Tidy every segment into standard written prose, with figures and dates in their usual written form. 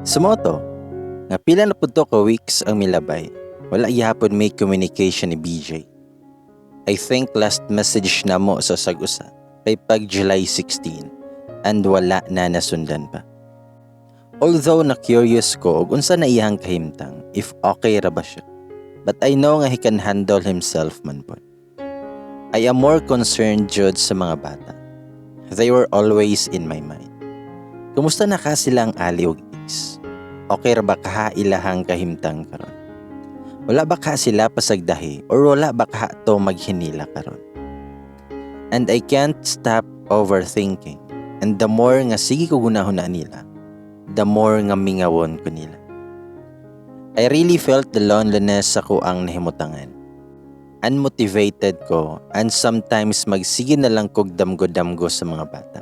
So mao to, nga pila na pud to ka weeks ang milabay, wala gihapon may communication ni BJ. I think last message namo sa usag usa kay pag July 16 and wala na nasundan pa. Although na curious ko og unsa na iyang kahimtang, if okay ra ba siya. But I know nga he can handle himself man pod. I am more concerned jud sa mga bata. They were always in my mind. Kumusta na ka silang Ali ug Ace? Okay ra ba kaha ilahang kahimtang karon? Wala ba ka sila pasagdahi or wala ba ka to maghinila karon? And I can't stop overthinking. And the more nga sige ko gunahon na nila, the more nga mingawon ko nila. I really felt the loneliness sa akoang nahimutangan. Unmotivated ko and sometimes magsige na lang kog damgo-damgo sa mga bata.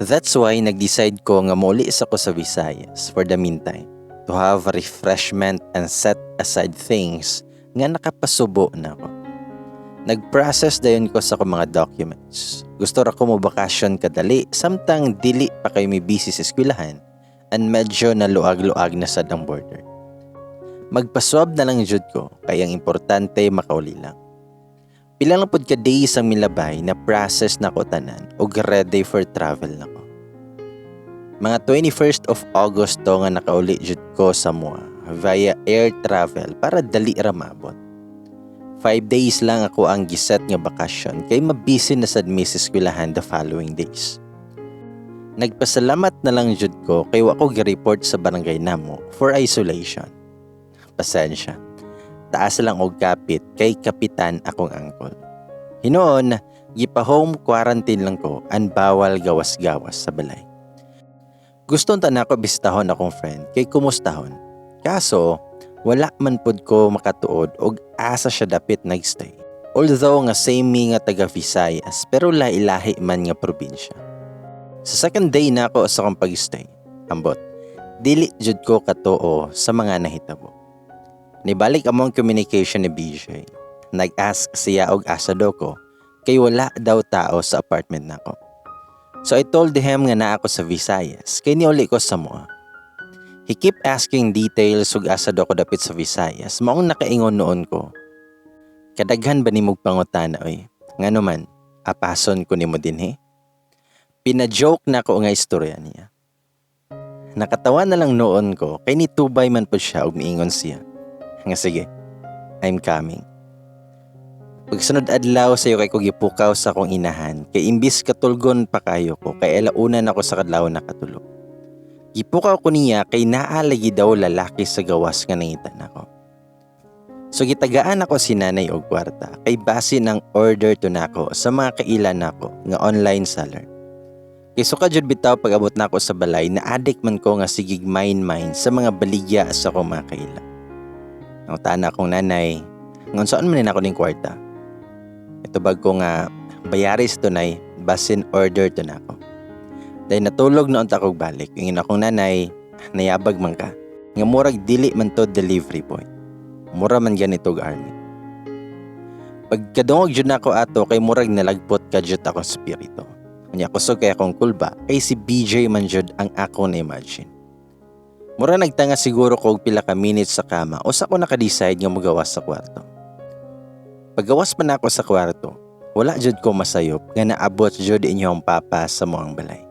That's why nag-decide ko nga muli sa ko sa Visayas for the meantime to have a refreshment and set aside things nga nakapasubo na ako. Nag-process dayon ko sa akong mga documents. Gusto ra ko mo bakasyon kadali samtang dili pa kaayo mi busy sa eskwelahan and medyo naluag-luag na sad ang border. Magpa-swab na lang jud ko kay ang importante makauli lang. Pila lang pud ka days ang milabay na process na ko tanan ug ready for travel na ko. Mga 21st of August to nga nakauli jud ko sa Mua via air travel para dali ra maabot. 5 days lang ako ang giset nga bakasyon kay mabisi na sad mi sa eskwelahan the following days. Nagpasalamat na lang jud ko kay wa ko gi-report sa barangay namo for isolation. Pasensya. Taas lang og kapit kay kapitan akong uncle. Hinuon, gipa-home quarantine lang ko and bawal gawas-gawas sa balay. Gusto ta nako bisitahon akong friend kay kumustahon. Kaso, wala man pud ko makatuod og asa siya dapit nagstay. Although nga same mi nga taga Visayas, pero lahi-lahi man nga probinsya. Sa second day na ako sa akong pag-stay, ambot, dili jud ko katuo sa mga nahitabo. Nibalik among communication ni BJ. Nag-ask siya og asa daw ko kay wala daw tao sa apartment nako. So I told him nga naa ako sa Visayas kay niuli ko sa Mua. He keep asking details ug asa daw ko dapit sa Visayas. Maong nakaingon noon ko. "Kadaghan ba nimog pangutana oy? Ngano man, apason ko nimo dinhi?" Pina-joke na ko nga istorya niya. Nakatawa na lang noon ko kay nitubay man po siya ug miingon siya nga sige, I'm coming. Pagsunod adlaw, sayo kay ko gipukaw sa akong inahan kay imbis katulgon pa kayo ko kay alauna na ko sa kadlawon nakatulog. Gipukaw ko niya kay naa lagi daw lalaki sa gawas nga nangita nako. So gitagaan ako si nanay og kwarta kay base ng order to nako sa mga kaila nako nga online seller. Kay suka jud bitaw pag abot nako sa balay na addict man ko nga sigig mine-mine sa mga baligya sa akong mga kaila. Nangutana akong nanay, "Ngon saan man ni nako ning kwarta?" Itubag ko nga bayaris tunay, basin order to nako. Dahil natulog noon ta kog balik, ingin akong nanay, "Nayabag man ka. Nga murag dili man to delivery boy. Mura man ganito og army." Pagkadungog jud nako ato kay murag nalagpot ka jud akong spirito. Unya kusog kay akong kulba kay si BJ man jud ang ako na-imagine. Mura nagtanga siguro ko og pila ka minutes sa kama usa ko naka-decide nga mogawas sa kwarto. Paggawas pa nako sa kwarto, wala jud ko masayop nga naabot jud inyong papa sa moang balay.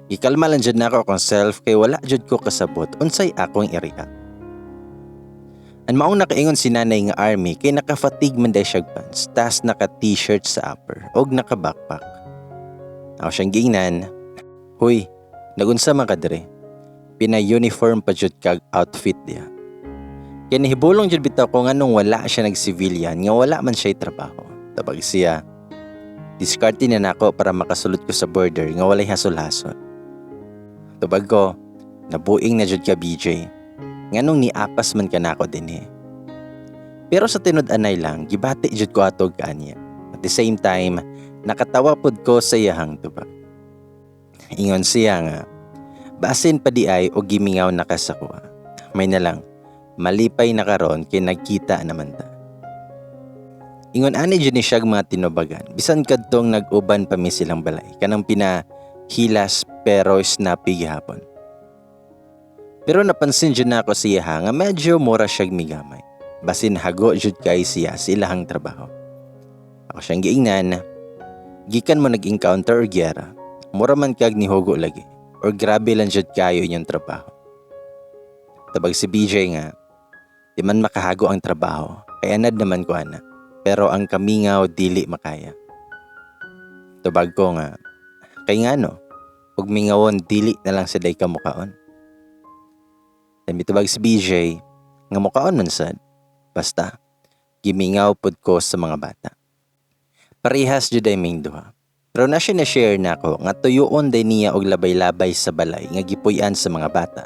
Gikalma lang jud nako akong self kay wala jud ko kasabot unsay akong i-react. Ang maong nakaingon si nanay nga army kay naka-fatigue man day siyag pants tas naka t-shirt sa upper og naka backpack. Ako siyang giingnan, "Huy, nagunsa man ka dire? Pina-uniform pa jud kag outfit diha." Kaya nihibulong jud bitaw ko nganong wala siya nag-civilian nga wala man siya trabaho. Tabag siya, "Diskarte na nako para makasulod ko sa border nga walay hasol-hasol." Tubag ko, "Nabuing na jud ka, BJ. Nganong niapas man ka nako dinhi?" Pero sa tinud-anay lang, gibati jud ko atog kaniya. At the same time, nakatawa pud ko sa iyahang tubag. Ingon siya nga, "Basin pa di ay o gimingaw na ka sa kuha. May na lang, malipay na karon kay nagkita naman ta." Ingon ani jud ni siyag mga tinubagan. Bisan kadtong nag-uban pa mi silang balay kanang pinahilas pero snappy gihapon. Pero napansin jud nako siya nga medyo mura siya migamay. Basin hago jud kay siya sa ilahang trabaho. Ako siyang giingnan, "Gikan mo nag-encounter og giyera, mura man kag nihugo lagi or grabe lang jud kayo inyong trabaho?" Tubag si BJ nga, "Di man makahago ang trabaho, kay anad naman ko ana. Pero ang kamingaw, dili makaya." Tubag ko nga, "Kay ngano, ug mingawon dili na lang sad ka mukaon?" Then mitubag si BJ nga mukaon man sad. Basta, gimingaw pud ko sa mga bata. Parehas jud ay ming duha. Pero na siya na-share nako nga tuyuon day niya og labay-labay sa balay nga gipuy-an sa mga bata.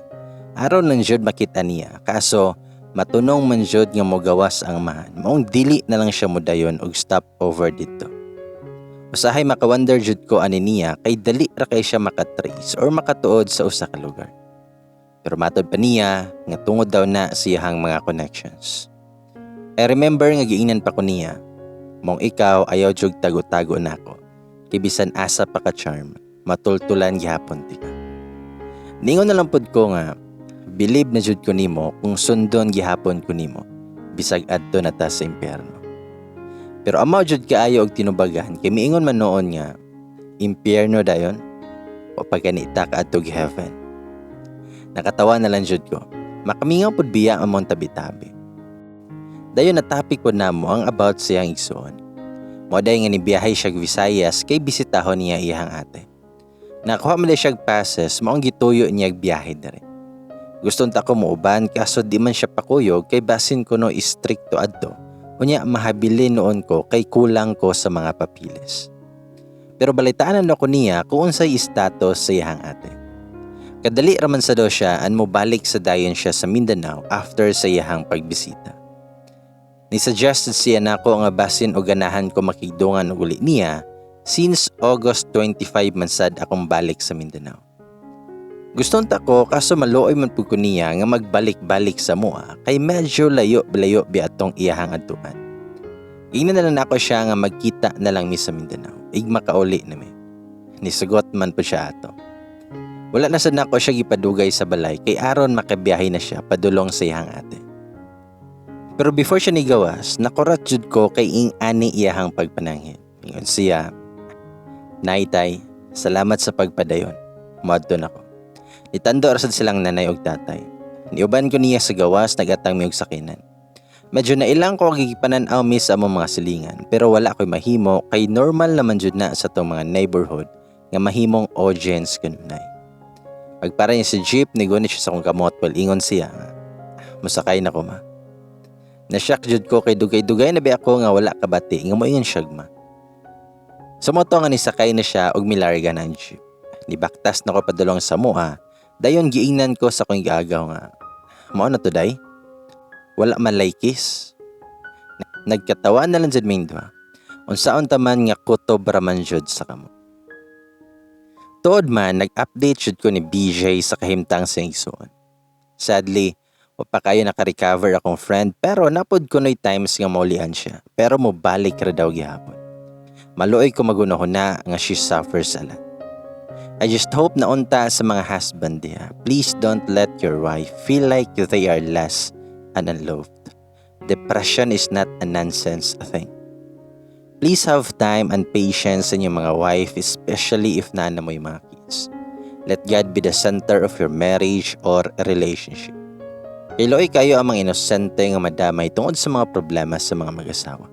Aron lang jud makita niya, kaso matunong man jud nga mogawas ang amahan. Maong dili na lang siya modayon og stop over didto. Usahay makawonder jud ko ani niya kay dali ra kay siya makatrace or makatuod sa usa ka lugar. Pero matod pa niya nga tungod daw na siyahang mga connections. I remember nga giingnan pa ko niya, "Mong ikaw, ayaw jug tago-tago nako. Kay bisan asa pa ka charm, matultulan gihapon tika." Ningon na lang pud ko nga, "Believe na jud ko nimo kung sundon gihapon ko nimo, bisag adto na ta sa impyerno." Pero amaw jud kaayo og tinubagan kay miingon man noon nga, "Impyerno dayon, o pagganita ka adtog heaven." Nakatawa na lang jud ko. Makamingaw pud biya among tabi-tabi. Dayon na topic pud namo ang about siyang igsuon. Mo day nga nibiyahe siya Visayas kay bisitahon niya iyang ate. Nakuha man day siya passes, maong gituyo niya biyahe diri. Gusto ta ko muuban kaso di man siya pakuyog kay basin kuno istrikto adto. Unya mahabilin noon ko kay kulang ko sa mga papiles. Pero balitaan na ko niya kung unsay status sa iyang ate. Kadali raman sa daw siya an mo balik sa dayon siya sa Mindanao after sa iyahang pagbisita. Ni-suggested siya nako nga basin o ganahan ko makigdungan og uli niya since August 25 man sad akong balik sa Mindanao. Gusto ta ko kaso maluoy man pud ko niya nga magbalik-balik sa mua kay medyo layo-layo bi atong iyahang adtuan. Ingnan na lang nako siya nga magkita na lang mi sa Mindanao. Ig makauli na mi. Nisugot man po siya ato. Wala na sad nako siya gipadugay sa balay kay aron makabiyahe na siya padulong sa iyahang ate. Pero before siya nigawas, nakurat jud ko kay ing ani iyahang pagpananghin. Ingon siya, "Nay, tay, salamat sa pagpadayon. Muadto na ko. Nitando ra sad silang nanay og tatay." Niuban ko niya sa gawas, nagatang mi og sakinan. Medyo nailang ko ang gipanan-aw mi sa among mga silingan, pero wala ko'y mahimo kay normal naman jud na sa tong mga neighborhood nga mahimong audience kanunay. Pagpara niya sa jeep, nigunit siya sa akong kamot while ingon siya nga, "Musakay na ko, ma." Nashock jud ko kay dugay-dugay na ba ako nga wala kabati nga moingon siya ma. Sa moto nga nisakay na siya og milarga na ang jeep. Nibaktas na ko padulong sa mua, dayon giingnan ko sa akong giagaw nga, "Mao na to, day? Wala man lay kiss." Nagkatawa na lang jud ming duha. Unsaon ta man nga kutob ra man jud sa kamo. Tuod man, nag-update jud ko ni BJ sa kahimtang sa igsuon. Sadly, wa pa kayo naka-recover akong friend, pero napod ko no'y times nga maulian siya, pero mobalik ra daw gihapon. Maluoy ko magunahuna nga she suffers a lot. I just hope na unta sa mga husband diha, please don't let your wife feel like they are less and unloved. Depression is not a nonsense thing. Please have time and patience sa inyong mga wife, especially if naa na mo yung mga kids. Let God be the center of your marriage or relationship. Kay luoy kayo ang mga inosente nga madamay tungod sa mga problema sa mga mag-asawa.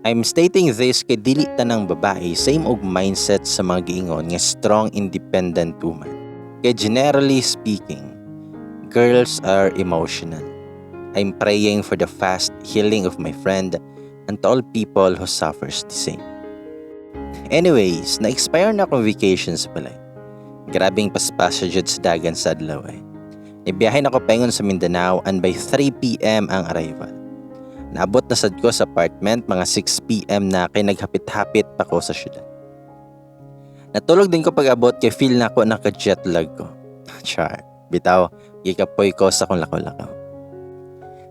I'm stating this kay dili tanang babae same og mindset sa mga giingon nga strong independent woman. Kay generally speaking, girls are emotional. I'm praying for the fast healing of my friend and to all people who suffers the same. Anyways, na-expire na akong vacation sa balay. Grabing paspas siya jud sa dagan sa adlaw eh. Nibiyahe na ko paingon sa Mindanao and by 3 p.m. ang arrival. Naabot na sad ko sa apartment mga 6 p.m. na kay naghapit-hapit pa ko sa syudad. Natulog din ko pag-abot kay feel na ko naka-jet lag ko. Char, bitaw, gikapoy ko sa akong lakaw-lakaw.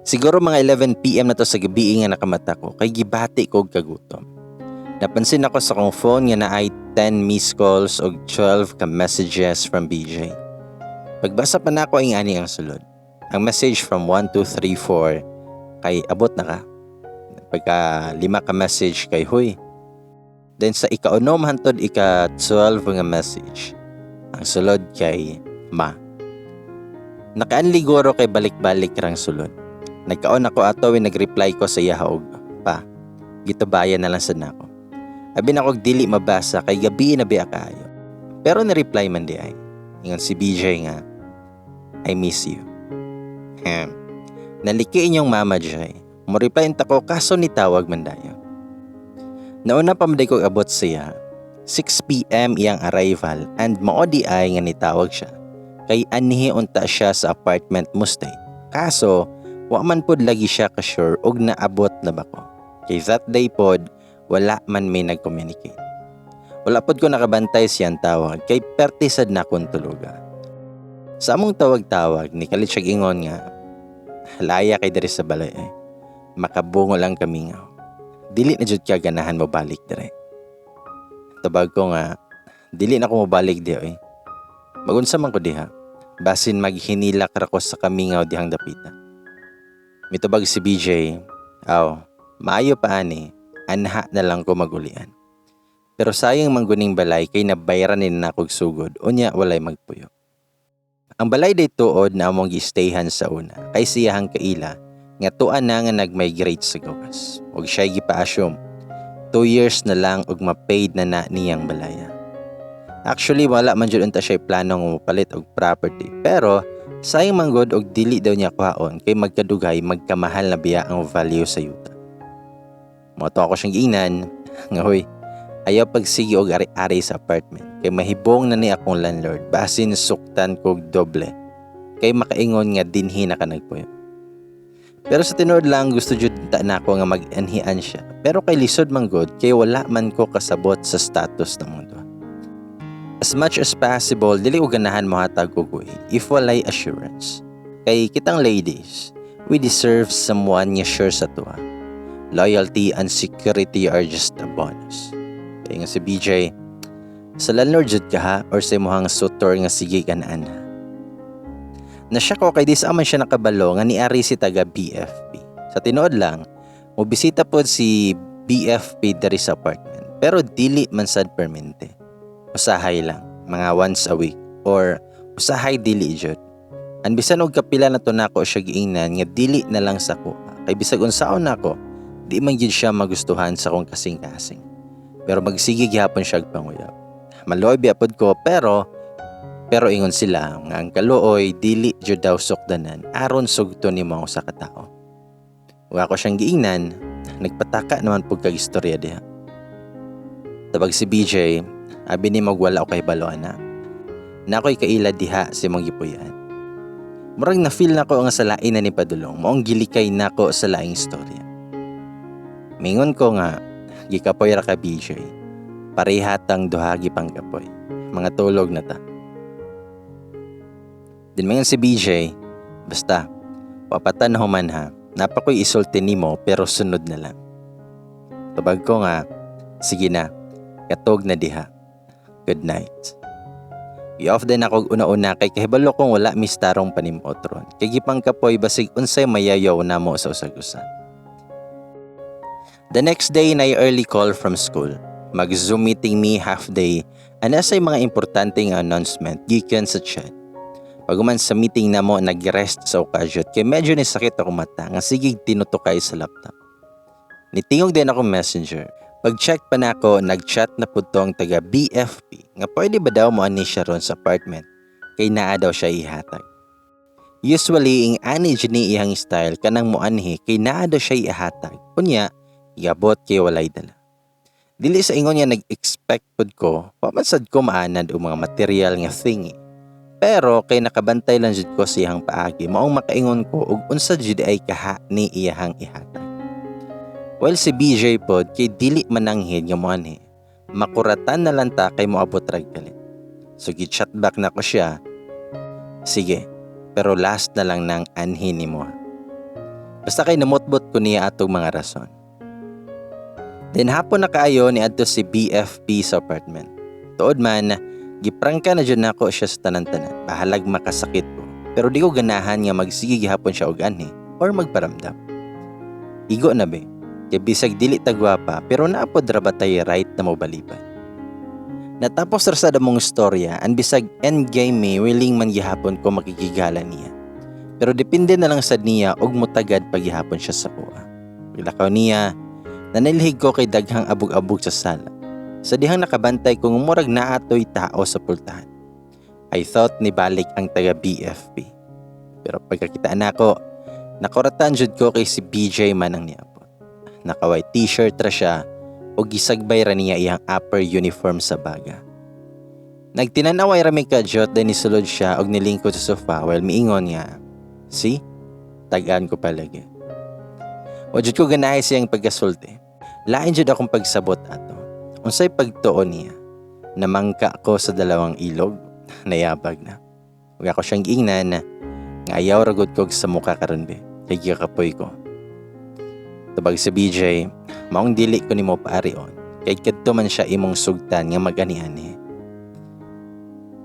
Siguro mga 11 p.m. na to sa gabi nga nakamata ko kay gibati ko og kagutom. Napansin ako sa akong phone nga naay 10 missed calls og 12 ka messages from BJ. Pagbasa pa nako, ang ani ang sulod. Ang message from 1, 2, 3, 4 kay "Abot na ka?" Pagka lima ka message kay "Huy." Then sa ika-unom hantod ika-12 nga message, ang sulod kay "Ma." Nakaanli guro kay balik-balik rang sulod. Nagkaon ako ato, nag-reply ko sa iya og "Pa." Gitubayan na lang sad nako. Abi nako dili mabasa kay gabi na biya kaayo. Pero ni-reply man diay. Ingon si BJ nga, "I miss you." Naliki inyong mama Jay. Mo reply ta ko kaso nitawag man dayon. Nauna pa man ko abot siya. 6 p.m. iyang arrival and mao diay nga nitawag siya. Kay anhi unta siya sa apartment mo stay. Kaso, wa man pod lagi siya ka sure og naabot na ba ko. Kay that day pod, wala man may nag-communicate. Wala pod ko nakabantay siyang tawag kay perti sad na akong tuluga. Sa among tawag-tawag, ni kalit siya ingon nga, "Laya kay diri sa balay eh. Makabungo lang kami nga. Dili na jud ka ganahan mo balik dire." Tabag ko nga, "Dili na ko mobalik diha eh. Magunsa man ko diha? Basin maghinilak ra ko sa kamingaw dihang dapita." Mitubag si BJ, "Aw, maayo pa ani, anha na lang ko magulian. Pero sayang mangguning balay kay nabayaran ni na kog sugod, unya walay magpuyo." Ang balay day tuod na among gistayhan sa una kay siyahang kaila nga tuan na nga nag-migrate sa gawas. Og siya gipa-assume 2 years na lang og ma-paid na na niyang balaya. Actually, wala man jud unta siya plano nga mopalit og property, pero sayang man gud og dili daw niya kuhaon kay magkadugay magkamahal na biya ang value sa yuta. Mao to ako siyang giingnan nga, "Hoy, ayaw pagsige og ari-ari sa apartment kay mahibong na ni akong landlord, basin suktan kog doble kay makaingon nga dinhi na ka nagpuyo." Pero sa tinuod lang, gusto jud ta nako nga mag-anhian siya. Pero kay lisod man gud kay wala man ko kasabot sa status ng mga duha. As much as possible, dili ko ganahan mohatag og way if walay assurance. Kay kitang ladies, we deserve someone nga sure sa tuwa. Loyalty and security are just a bonus. Kaya nga si BJ, "Sa landlord jud ka ha or sa imuhang sutor nga sige kanaan ha?" Nasya ko kay di sa man siya nakabalo nga niari si taga BFP. Sa tinuod lang, mobisita pod si BFP diri sa apartment pero dili man sad permente. Usahay lang, mga once a week or usahay dili jud. An bisan og kapila na to nako siya giingnan nga dili na lang sa kuha. Kay bisag unsaon nako, di man gyud siya magustuhan sa akong kasing-kasing. Pero magsige gihapon siya og panguyab. Maluoy biya pod ko, pero ingon sila nga ang kaluoy dili jud daw sukdanan aron sugto nimo ang usa ka tawo. Ug ako siyang giingnan, "Nagpataka naman pud kag istorya diha." Tabag si BJ, "Abi nimo wala ko kahibalo ana. Na ako'y kaila diha sa imong gipuy-an." Murag na feel nako nga sa lain na ni padulong, maong gilikay nako sa laing istorya. Mingon ko nga, "Gikapoy ra ka, BJ. Parehatang duha gipangkapoy. Mga tulog na ta." Din mingon si BJ, "Basta, papatan human ha. Napakoy isulti nimo pero sunod na lang." Tubag ko nga, "Sige na, katog na diha. Good night." I-off din ako og una-una kay kahibalo kong wala mistarong panimot ron. Kay gipangkapoy basig unsay mayayaw namo sa usag-usa. The next day na early call from school. Mag-Zoom meeting me half day and say mga importante nga announcement gikan sa chat. Pag-uman sa meeting namo, nag-rest sa okasyot kay medyo ni sakit ako mata nga sige tinutukay sa laptop. Nitingog din ako Messenger. Pag-check pa nako, nag-chat na pud tong taga BFP nga pwede ba daw mo ani siya ron sa apartment kay naa daw siya ihatag. Usually, ing ani jud ni iyang style kanang moanhi kay naa daw siya ihatag. Unya, iabot kay walay dala. Dili sa ingon nga nag-expect pud ko, wa man sad ko maanad og mga material nga thingy. Pero kay nakabantay lang jud ko sa iyang paagi, maong makaingon ko og unsa jud ay kaha ni iyahang ihatag. While si BJ pod kay dili mananghid nga moanhi, makuratan na lang ta kay moabot rag kalit. So gi-chat back na ko siya, "Sige, pero last na lang nang anhi nimo." Basta kay namotbot ko niya atong mga rason. Then hapon na kaayo ni adto si BFP sa apartment. Tuod man, Giprangka na jud nako siya sa tanan-tanan. Bahalag makasakit ko. Pero di ko ganahan nga magsige gihapon siya og anhi or magparamdam. Igo na be. Kay bisag dili ta gwapa, pero naa pod ra ba tay right na mobalibad? Natapos ra sad among istorya and bisag endgame mi, willing man gihapon ko makigigala niya. Pero depende na lang sad niya og mutagad pagihapon siya sa kuha. Paglakaw niya, nanilhig ko kay daghang abog-abog sa sala. Sa dihang nakabantay ko, murag naa toy tao sa pultahan. I thought nibalik ang taga BFP. Pero pagkakita nako, nakuratan jud ko kay si BJ man ang niabot. Naka-white T-shirt ra siya o gisagbay ra niya iyang upper uniform sa baga. Nagtinanaway ra mi kadyot, then nisulod siya og nilingkod sa sofa while miingon nga, "See? Tag-an ko palagi." Wa jud ko ganahi siyang pagkasulti. Lain jud akong pagsabot ato. Unsay pagtuo niya? Namangka ko sa dalawang ilog, nayabag na. Ug ako siyang giingnan nga ayaw ra gud kog sa muka karon be, kay gikapoy ko. Tubag sa BJ, maong dili ko nimo paarion, kay kadto man siya imong sugtan nga mag-ani-ani.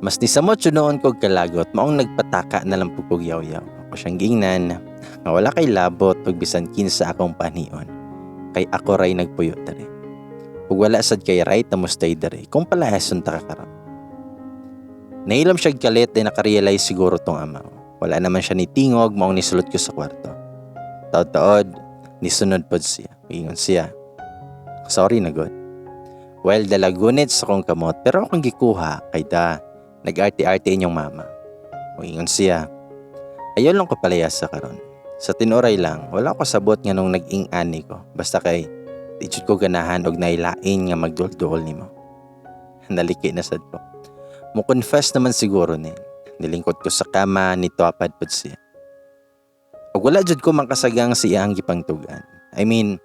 Mas nisamot jud noon kog kalagot, maong nagpataka na lang pud kog yaw-yaw. Ako siyang giingnan nga wala kay labot pag bisan kinsa akong panion, kay ako ray nagpuyo dere. Ug wala sad kay right na mostay dere kung palayason ta ka karon. Nahilom siya kalit ay nakarealize siguro tong amaw. Wala naman siya nitingog, maong nisulod ko sa kwarto. Taod-taod, nisunod pod siya. Ingon siya, "Sorry na god." Well, dalagunit sa akong kamot pero akong gikuha kay da nag-arte-arte inyong mama. Ingon siya, "Ayaw lang ko palaya sa karon." Sa tinuray lang, wala ko sabot nga nung nag-ing-ani ko. Basta kay, di jud ko ganahan og nailain nga magdulduol nimo. Naliki na sad ko. Mo confess naman siguro ni. Nilingkod ko sa kama, nitwapad pod siya. Ug wala jud ko makasagang sa iyang gipangtugan. I mean,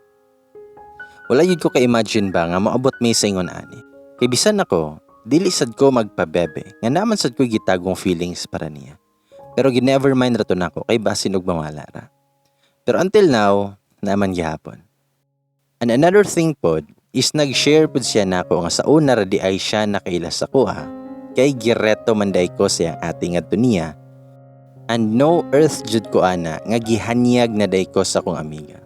wala jud ko ka-imagine ba nga moabot mi sa ingon ani. Kay bisan ako, dili sad ko magpabebe, nga naman sad ko gitagong feelings para niya. Pero gi-never mind ra to nako kay basin og mawala ra. Pero until now, naman gihapon. And another thing pod is nag-share pod siya nako nga sa una ra di ay siya nakaila sa kuha kay gireto man day ko siya ate ngadto niya and no earth jud ko ana nga gihanyag na day ko sa akong amiga.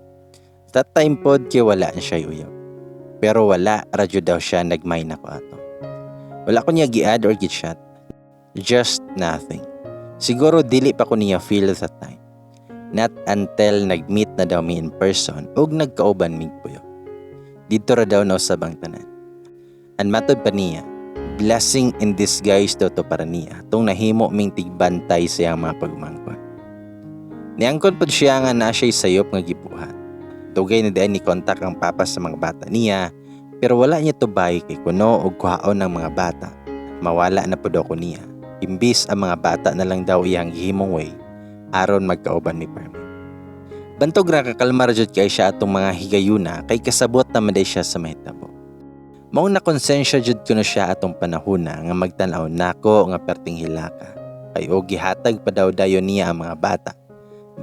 That time pod kay wala na siya uyab. Pero wala ra jud daw siya nagmay nako ato. Wala ko niya gi-add or gi-chat. Just nothing. Siguro dili pa ko niya feel that time. Not until nag-meet na daw mi in person ug nagkauban mig puyo. Dito ra daw nausab ang tanan. And matod pa niya, blessing in disguise daw to para niya tong nahimo ming tigbantay sa iyang mga pagmangkon. Niangkon pod siya nga naa siya'y sayop nga gibuhat. Dugay na diay ni kontak ang papa sa mga bata niya pero wala niya tubay kay kuno og kuhaon ng mga bata. Mawala na pod ako niya. Imbis ang mga bata na lang daw iyang gihimong way aron magkauban mi permi. Bantog ra kakalma ra jud kay siya atong mga higayuna kay kasabot na man day siya sa mahitabo. Maong nakonsensya jud kuno siya atong panahona nga magtan-aw nako nga perting hilaka. Kay og gihatag pa daw dayon niya ang mga bata.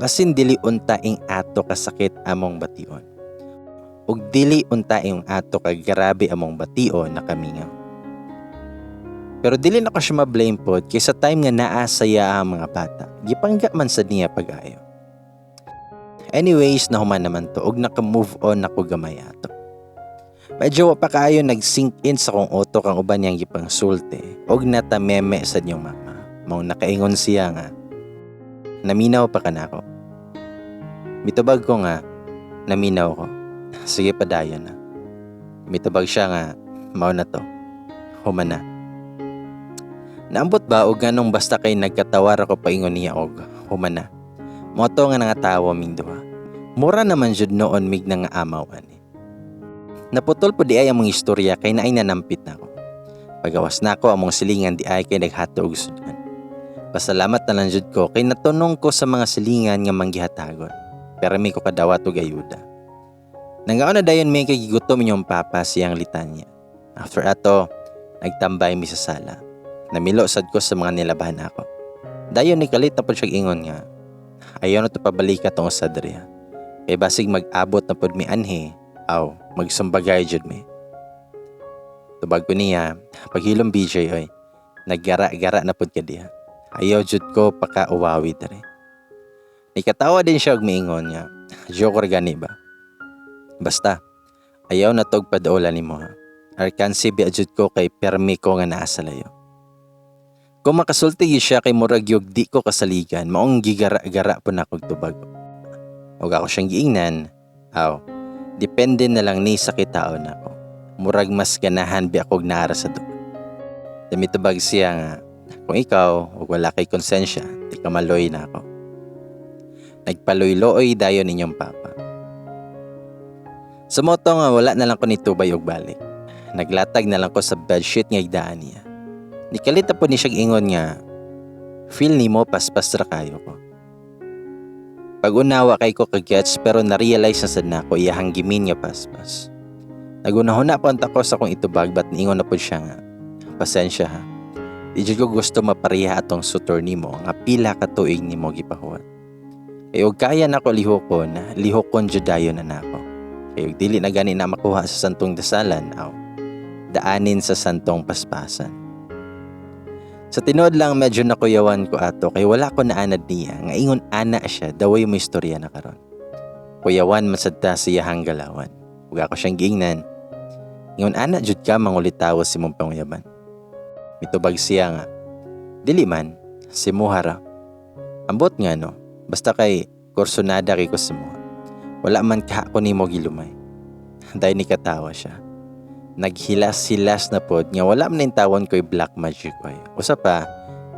Basin dili unta ing ato kasakit among bation. Ug dili unta ing ato kagrabe among bation na kamingaw. Pero dili na ko siya ma-blame pod kay sa time nga naa saya ang mga bata, gipangga man sad niya pag-ayo. Anyways, nahuman naman to ug naka-move on ako gamay ato. Medyo wa pa kaayo nag-sink in sa kong utok ang uban niyang gipangsulti ug natameme sa niyong mama. Mao nakaingon siya nga, "Naminaw pa ka nako." Mitubag ko nga, "Naminaw ko. Sige, padayon na." Mitubag siya nga, "Mao na to. Human na." Naambot ba og ganong basta kay nagkatawar ako paingon niya og human na. Mao to nga nangatawa ming duha. Mura naman jud noon mig nga amaw ani. Naputol po di ay among istorya kay naay nanampit na ako. Pagawas nako among silingan di ay kay naghato og sudan. Pasalamat na lang jud ko kay natunong ko sa mga silingan nga manggihatagon. Pero mi ko kadawat og ayuda. Nangaon na dayon mi kay gigutom inyong papa siyang litanya. After ato, nagtambay mi sa sala. Namilo sad ko sa mga nilabahan ako. Dayon ni kalit na pod siya ingon nga, "Ayaw na to pabalik atong sa diri. Kay basig mag-abot na pod mi anhi, aw, magsumbagay jud mi." Tubag ko niya, "Paghilom, BJ oy." Naggara-gara na pud ka diha. Ayaw jud ko pakauwawi diri." Nikatawa din siya og miingon nga, "Joke ra gani ba? Basta, ayaw na tog padaulan nimo ha. Arkansi biya jud ko kay permi ko nga naa sa layo." Kung makasulti gyud siya kay murag yug di ko kasaligan, maong gigara-gara po na kog tubag. Og ako siyang giingnan, "Aw, depende na lang ni sa kitaon nako. Murag mas ganahan biya kog naara sa duol." Mitubag siya nga, "Kung ikaw ug wala kay konsensya, di ka maloy na ako." Nagpaloy-looy dayon inyong papa. Sa moto nga wala na lang ko nitubay og balik. Naglatag na lang ko sa bedsheet nga higdaan niya. Nikalit na po ni siya ingon nga, "Feel nimo paspas ra kayo ko." Pag-unawa kay ko kagets, pero na-realize na sad nako iyahang gi-mean nga paspas. Nagunahuna pa unta ko sa akong itubag, but niingon na po siya nga, "Pasensya ha. Di jud ko gusto mapareha atong sutor nimo nga pila ka tuig nimo gipahuwat. Kay og kaya nako lihokon, lihokon jud dayon na nako. Kay og dili na gani na makuha sa santong dasalan, aw, daanin sa santong paspasan." Sa tinuod lang, medyo nakuyawan ko ato kay wala ko naanad niya nga ingon ana siya daway mo istorya na karon. Kuyawan man sad ta sa iyahang galawan. Ug ako siyang giingnan, "Ingon ana jud ka mangulitawas sa imong panguyaban?" Mitubag siya nga, "Dili man, si muha ra. Ambot nga no, basta kay kursonada kay ko sa muha. Wala man ka ako nimo gilumay." Dahil ni katawa siya. Naghilas-hilas na pod nga wala man tawon ko'y black magic oy. Usa pa,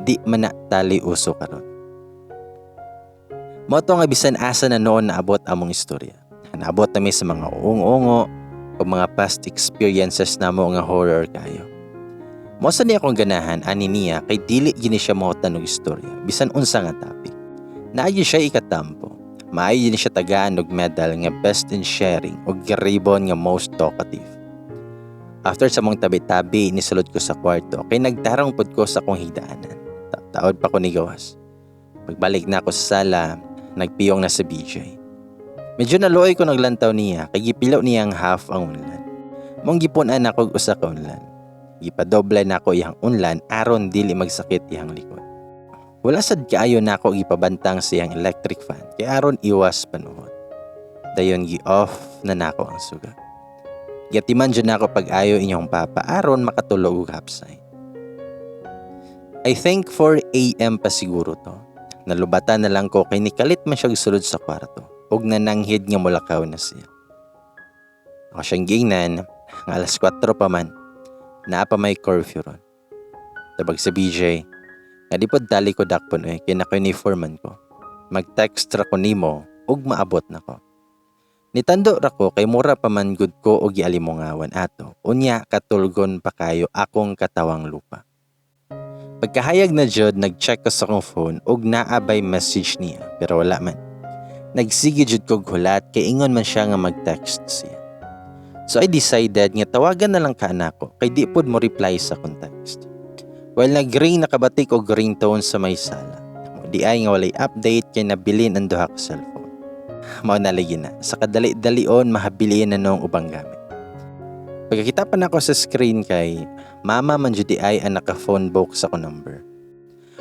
di man na tali uso karon. Mao to nga bisan asa na noon naabot among istorya. Naabot nami sa mga uong-ungo o mga past experiences namo nga horror kayo. Mao sa niya akong ganahan ani niya kay dili gini siya mahutan og istorya bisan unsa nga topic. Naa siya ikatampo. Maayo ni siya tagaan og medal nga best in sharing og ribbon nga most talkative. After sa mong tabi-tabi, nisulod ko sa kwarto kay nagtarong pod ko sa akong higdaanan. Taod pa ko ni gawas. Pagbalik na ako sa sala, nagpiyong na sa BJ. Medyo naluoy ko naglantaw niya kay gipilaw niya ang half ang unlan. Mong gipun-an ako og usa ka unlan. Gipadoble na ako iyang unlan aron dili magsakit iyang likod. Wala sad kaayo nako gipabantang sa iyang electric fan kay aron iwas panuhot. Dayon gi-off na nako ang suga. Giatiman jud nako pag-ayo inyong papa aron makatulog og hapsay. I think 4 a.m. pa siguro to. Nalubatan na lang ko kay nikalit man siya sulod sa kwarto ug nananghid nga mulakaw na siya. Ako siyang giingnan nga alas 4 pa man, naa pa may curfew ron. Tabag sa BJ, nga di pod dali ko dakpon eh, kay naka-uniform man ko. Mag-text ra ko nimo ug maabot na ko. Nitando ra ko kay mura pa man gud ko og gialimungawan ato. Unya katulgon pa kayo akong katawang lupa. Pagkahayag na jud, nag-check ko sa akong phone ug naa bay message niya, pero wala man. Nagsige jud kog hulat kay ingon man siya nga mag-text siya. So I decided nga tawagan na lang ka nako kay di pod mo reply sa akong text. While nag-ring, nakabatik og ringtone sa may sala. Di ay nga walay update kay nabilin ang duha ka cellphone. Mao na lagi na sa kadali-dalion mahabilin na noong ubang gamit. Pagkakita pa nako sa screen kay mama man jud di ay ang naka-phone book sa akong number.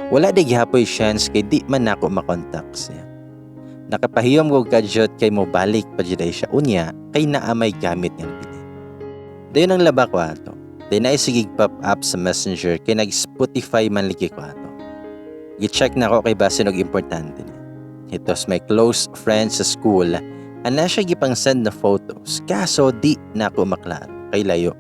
Wala di gihapoy chance kay di man nako makontak siya. Nakapahiyom ko kadyot kay mobalik pa jud ay siya unya kay naa may gamit nga nabilin. Dayon ang laba ko ato. Dayon na sigig pop up sa Messenger kay nag Spotify man lagi ko ato. Gi-check na ako kay basin og importante niya. It was my close friend sa school. Ana siya gipang send na photos kaso di na ako maklaro kay layo.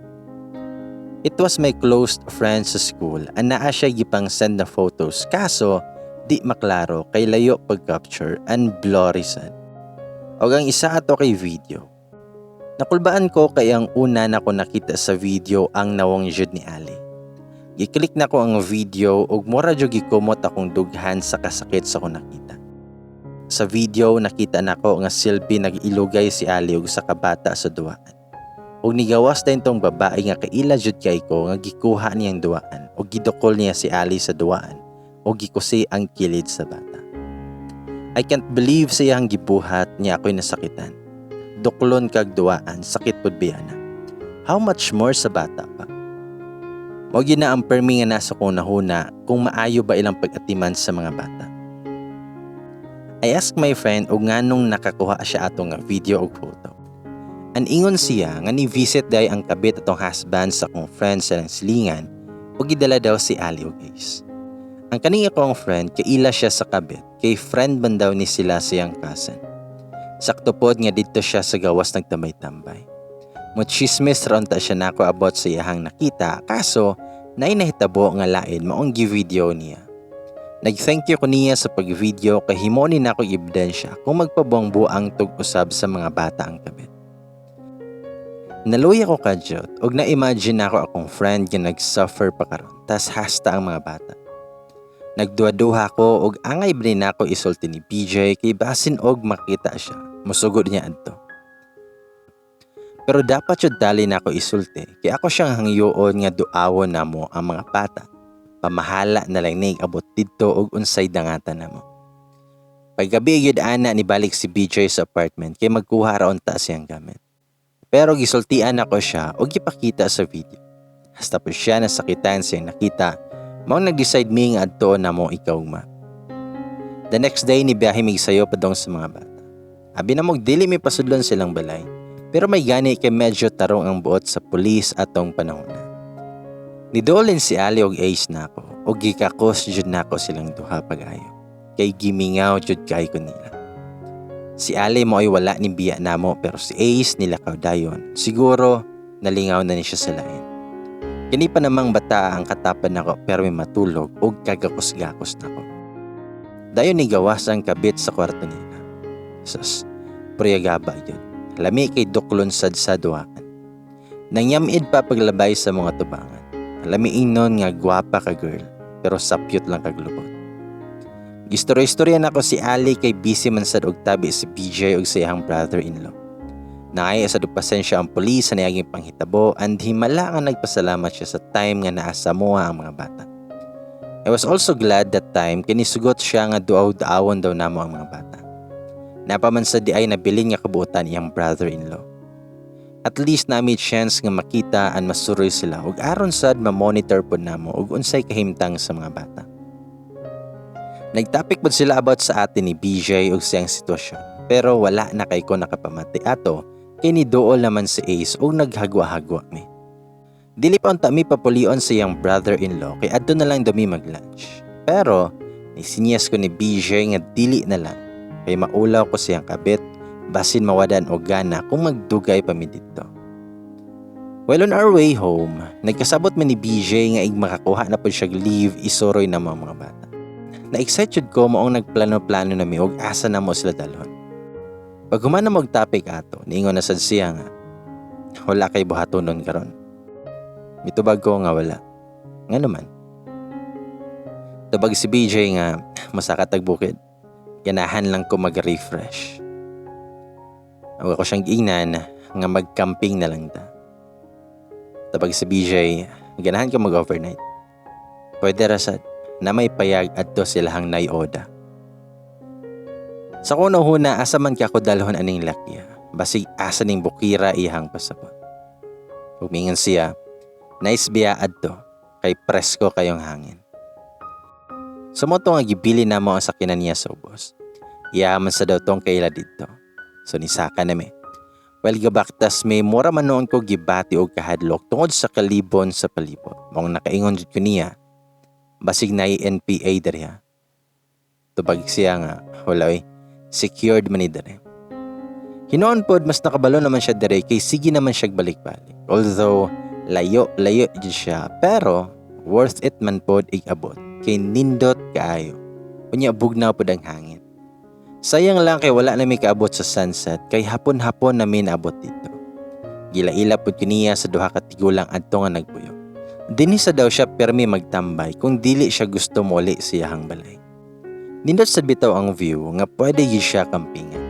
It was my close friend sa school. Anaa siya gipang send na photos kaso di maklaro kay layo pag-capture and blurry sad. Og ang isa ato kay video. Nakulbaan ko kay ang una na ko nakita sa video ang nawong jud ni Ali. Gi-click na ko ang video ug mura jud gikumot akong dughan sa kasakit sa akong nakita. Sa video, nakita nako nga silbi nag-ilugay si Ali ug sa kabata sa duwaan. Ug nigawas din tong babae nga kaila jud kay ko nga gikuha niyang duwaan ug gidukol niya si Ali sa duwaan ug gikusi ang kilid sa bata. I can't believe sa iyang gibuhat niya ako'y nasakitan. Duklon kag duwaan, sakit pud biya na. How much more sa bata pa? Mao gyud na ang permi nga nasa kong hunahuna kung maayo ba ilang pag-atiman sa mga bata. I asked my friend og nganong nakakuha siya ato nga video og photo. An ingon siya nga ni visit day ang kabit atong husband sa akong friend sa ilang silingan ug gidala daw si Ali ug Ace. Ang kaning akong friend, kaila siya sa kabit kay friend man daw ni sila siyang cousin. Sakto pod nga didto siya sa gawas nagtambay-tambay. Mo chismis ra unta siya nako about sa iyahang nakita, kaso naay nahitabo nga lain, maong gi-video niya. Nag-thank you ko niya sa pag-video kay himo ni nako ebidensya kung magpabuang-buang tug usab sa mga bata ang kabit. Naluya ko kadyot og na-imagine nako akong friend nga nag-suffer pa karon, tas hasta ang mga bata. Nagduha-duha ko og angay ba ni nako isulti ni BJ kay basin og makita siya, musugod niya adto. Pero dapat jud dali nako isulti kay ako siyang hangyoon nga duawon namo ang mga bata. Pamahala na lang nig abot didto og unsay dangatan namo. Paggabi gyud ana, nibalik si BJ sa apartment kay magkuha ra unta siyang gamit. Pero gisultian nako siya og gipakita sa video. Hasta po siya nasakitan siyang nakita, maong nag-decide mi nga adto namo ikaugma. The next day, ni biyahe mig sayo padong sa mga bata. Abi namog dili mi pasudlon silang balay, pero may gani kay medyo tarong ang buot sa pulis atong panahon na. Nidolin si Ali og Ace nako og gikakos jud nako silang duha pag-ayo. Kay gimingaw jud kay ko nila. Si Ali mo ay wala ni biya namo, pero si Ace nilakaw dayon. Siguro nalingaw na ni siya sa lain. Kini pa namang bata ang katapan nako pero may matulog og kagakos-gakos nako. Dayon ni gawas ang kabit sa kwarto nila. Sus, priyagaba yun. Lami kay duklon sad sa duwakan. Nangyamid pa paglabay sa mga tubangan. Lami ingnon nga gwapa ka girl, pero sapyot lang kaglubot. Gistorya-istorya nako si Ali kay busy man sad og tabi si BJ og sa iyang brother-in-law. Naay sa pasensya ang pulis sa niyaging panghitabo and himala nga nagpasalamat siya sa time nga naa sa amoa ang mga bata. I was also glad that time kay nisugot siya nga duaw-duawon daw namo ang mga bata. Napaman sa di ay nabilin nga kabuotan iyang brother-in-law. At least na may chance nga makita and masuroy sila ug aron sad ma-monitor pod namo ug unsay kahimtang sa mga bata. Nagtopic pod sila about sa ate ni BJ ug siyang sitwasyon, pero wala na kay ko nakapamati ato kay ni duol naman si Ace ug naghagwa-hagwa mi. Dili pa unta mi papulion sa iyang brother-in-law kay adto na lang dami mag-lunch. Pero nisinyas ko ni BJ nga dili na lang kay maulaw ko siyang kabit, basin mawadan og gana kung magdugay pa mi didto. While on our way home, nagkasabot man ni BJ nga ig makakuha na pod siya leave, isuroy na mga bata. Na-excite jud ko, maong nagplano-plano na mi og asa na mo sila dalhon. Pag human na og topic ato, niingon na sad siya nga, "Wala kay buhatonon karon?" Mitubag ko nga wala. Nga naman. Tubag si BJ nga masaka tag bukid. Ganahan lang ko mag-refresh. Ako ko siyang giingnan nga mag-camping na lang ta. Tabag si BJ, ganahan ka mag-overnight. Pwede ra sad na may payag adto silahang nayoda. Sa kuno huna, asa man ka ko dalhon aning lakya? Basig asa ning bukira iyang pasabot. Umingon siya, nice biya adto kay presko kayong hangin. Sumoto nga gibili na mo ang sakinan niya sa ubos. Iya man sa daw tong kaila didto. So nisaka na mi. Well, gabaktas may mura man noon ko gibati og kahadlok tungod sa kalibon sa palibot. Maong nakaingon jud ko niya, "Basig na NPA diri ha." Tubag siya nga, "Wala oy, secured man ni diri." Hinoon pod mas nakabalo naman siya diri kay sige naman siya balik-balik. Although layo layo jud siya, pero worth it man pod ig-abot kay nindot kaayo. Unya bugnaw pod ang hangin. Sayang lang kay wala na mi kaabot sa sunset kay hapon-hapon na mi naabot dito. Gilaila pod kiniya sa duha ka tigulang adto nga nagpuyo. Dinhi sa daw siya permi magtambay kung dili siya gusto moli siyahang balay. Nindot sa bitaw ang view nga pwede gyud siya kampingan.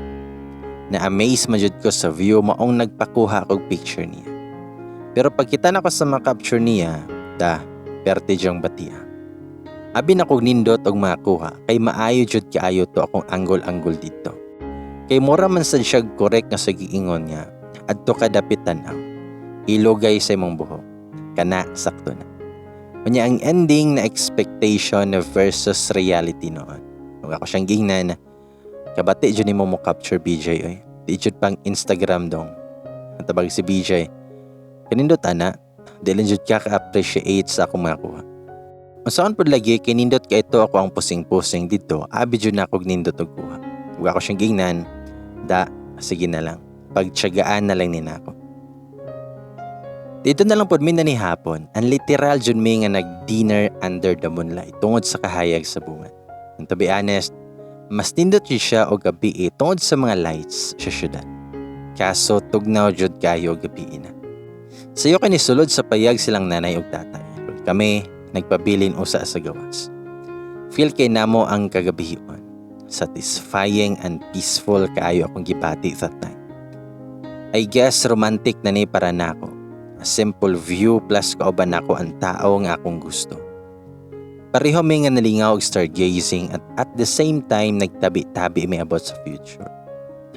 Na-amaze man jud ko sa view, maong nagpakuha kog picture niya. Pero pagkita na ko sa ma-capture niya, da, perte diyang batia. Abi na kog nindot og makuha kay maayo jud kaayo to akong angle-angle dito. Kay mura man sad siya correct nga sa giingon nga adto ka dapit tan-aw. Ilugay sa imong buhok. Kana sakto na. Unya ang ending na expectation versus reality noon. Ug ako siyang gingnan, "Kabati jud nimo mo capture, BJ, oy. Di jud pang Instagram dong." Ang si BJ, "Kanindot ana, di lang jud ka ka-appreciate sa akong mga kuha." Unsaon pud lagi kay nindot kay ito ako ang pusing-pusing dito, abi jud na akong nindot og kuha. Ug ako siyang gingnan, "Da, sige na lang. Pagtiyagaan na lang ni nako." Dito na lang pod mi na ni hapon, ang literal jud mi nga nag-dinner under the moonlight tungod sa kahayag sa buwan. And to be honest, mas nindot jud siya og gabi eh, tungod sa mga lights sa syudad. Kaso tugnaw jud kayo gabi na. Sayo kay nisulod sa payag silang nanay ug tatay. Kami nagpabilin usa sa gawas. Feel kay namo ang kagabihon. Satisfying and peaceful kaayo akong gibati that night. I guess romantic na ni para nako. A simple view plus kauban nako ang tao nga akong gusto. Pareho mi nga nalingaw og stargazing at the same time nagtabi-tabi mi about sa future.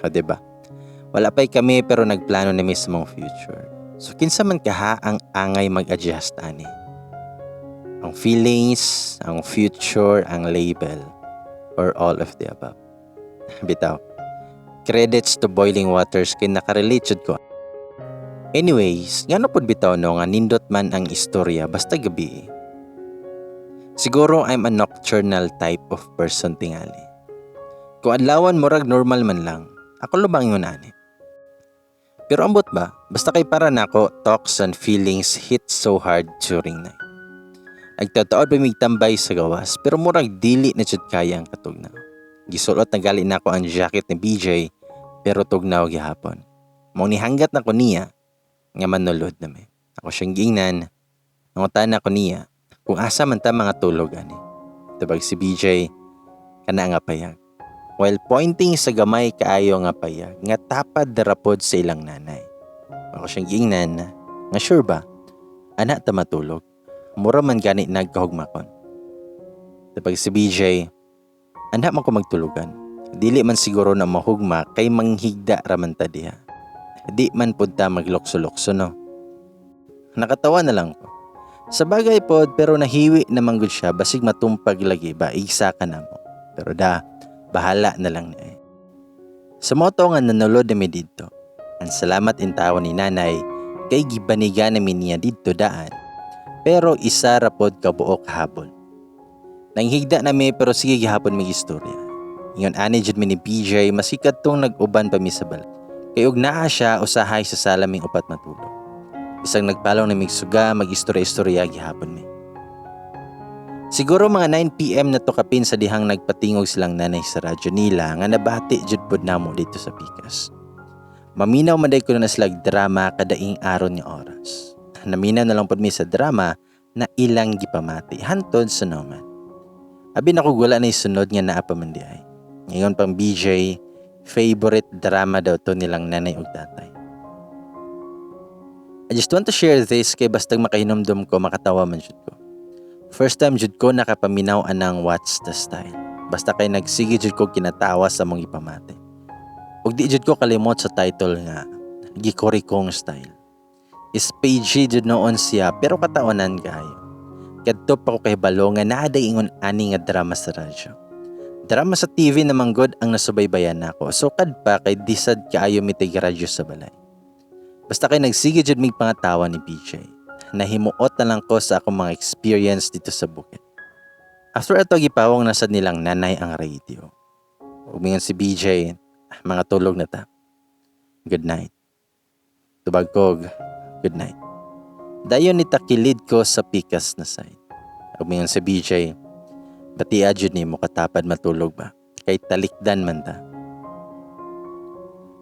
O, diba? Wala pa'y kami pero nagplano na mi sa mga future. So kinsa man kaha ang angay mag-adjust ani? Ang feelings, ang future, ang label, or all of the above. Bitaw. Credits to Boiling Waters kay nakarelate jud ko. Anyways, ngano pud bitaw no nga nindot man ang istorya basta gabi? Siguro I'm a nocturnal type of person tingali. Kung adlawan murag normal man lang, ako lubang yun ani. Pero ambot ba, basta kay para nako talks and feelings hit so hard during night. Nagtataod pa mig tambay sa gawas pero murag dili na jud kaya ang katugnaw. Gisulot na gali nako ang jacket ni BJ pero tugnaw gihapon. Mao nihanggat na ko niya nga manulod na mi. Ako siyang giingnan, nangutan ako niya kung asa man ta mga tulog ani. Tubag si BJ, "Kana nga payag." While pointing sa gamay kaayo nga payag nga tapad darapod sa ilang nanay. Ako siyang giingnan nga sure ba, ana ta matulog? Mura man gani nagkahugmakon. Tubag si BJ, "Ana man ko magtulugan. Dili man siguro na mahugma kay manghigda raman ta diha. Di man pud ta maglukso-lukso, no?" Nakatawa na lang ko. Sa bagay pod, pero nahiwi naman gud siya, basig matumpag lagi ba, igsa ka na mo. Pero da, bahala na lang niya eh. Sa moto nga nanulod nami didto. Ang salamat intawo ni nanay kay gibaniga namin niya didto daan. Pero isa ra pod ka buok habol. Nanghigda nami pero sige gihapon mig istorya. Ingon ani jud mi ni BJ masikat tong nag-uban pa mi sa balay. Kay og naa siya usahay sa sala ming upat matulog. Bisag nagpalong na mig suga, mag-istorya-istorya gihapon mi. Siguro mga 9 p.m. na to kapin sa dihang nagpatingog silang nanay sa radyo nila nga nabati jud pod namo dito sa pikas. Maminaw man day ko na sila drama kadaing aron nga oras. Naminaw na lang pod mi sa drama na ilang gipamati hantod sa naman. Abi nako wala na sunod nga naa pa man di ay. Ngayon pang BJ, favorite drama daw to nilang nanay ug tatay. I just want to share this kay bastag makahinumdum ko, makatawa man jud ko. First time jud ko nakapaminaw anang What's the Style. Basta kay nagsige jud ko kinatawa sa mong ipamati. Ug di jud ko kalimot sa title nga Gikorikong Style. Is PG jud noon siya pero katawanan kayo. Kadto pa ko kahibalo nga naa day ingon ani nga drama sa radyo. Drama sa TV naman god ang nasubaybayan nako. Sukad pa kay disad kaayo mitig radyo sa balay. Basta kay nagsige jud mig pangatawa ni BJ. Nahimuot na lang ko sa akong mga experience dito sa bukid. After ato gipawong na sad nilang nanay ang radio. Ug mingon si BJ, "Mga tulog na ta. Good night." Tubag kog, "Good night." Dayon ni takilid ko sa pikas na side. Ug mingon si BJ, "Batia jud nimo katapad matulog ba? Kay talikdan man ta."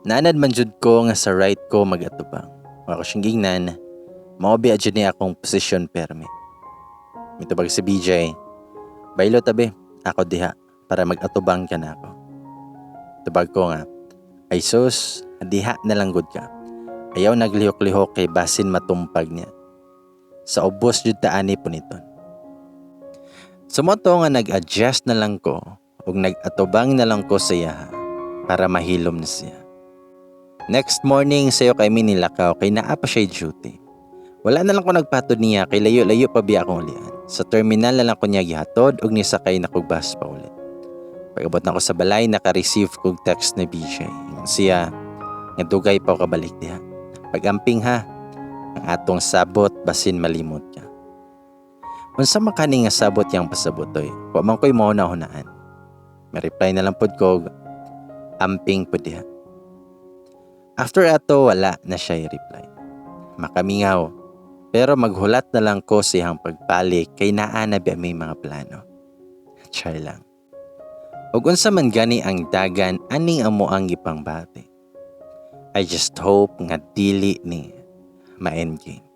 Naanad man jud ko nga sa right ko magatubang. Wa ko siyang gingnan, mao biya jud ni akong posisyon permi. Mitubag si BJ, "Baylo tabi, ako diha para mag-atubang ka na ako." Tubag ko nga, "Ay sus, diha na lang gud ka. Ayaw naglihok-lihok kay basin matumpag niya. Sa ubos jud ta ani puniton." Sa moto nga nag-adjust na lang ko ug nag-atubang na lang ko sa iyaha para mahilom na siya. Next morning sayo kay mi nilakaw kay naa pa siya duty. Wala na lang ko nagpatod niya kay layo-layo pa biya akong ulian. Sa terminal na lang ko niya gihatod ug nisakay na kog bus pauli. Pag-abot na ko sa balay, naka-receive kog text ni BJ. Ingon siya nga dugay pa ko kabalik diha. Pag-amping ha, ang atong sabot basin malimot ka. Unsa man kani nga sabot yang pasabot oy? Wa man ko'y mahuna-hunaan. Ma-reply na lang pod ko, amping pod diha. After ato, wala na siya reply. Makamingaw. Pero maghulat na lang ko siyang pagbalik kay naa na ba may mga plano. Char lang. Ug unsa man gani ang dagan aning amo ang gipangbati. I just hope nga dili ni ma-endgame.